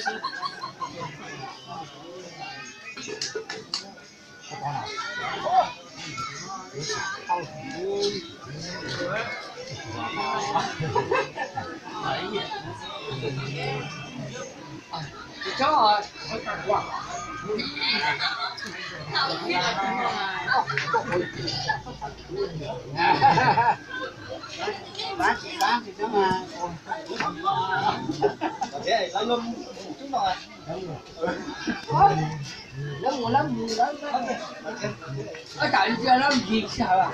Lawv mus lawv mus lawv, tam ntsia lawv mus ntsis sawv,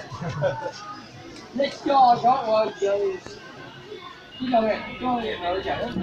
nej coj sov ua ces ib zaug coj sawv.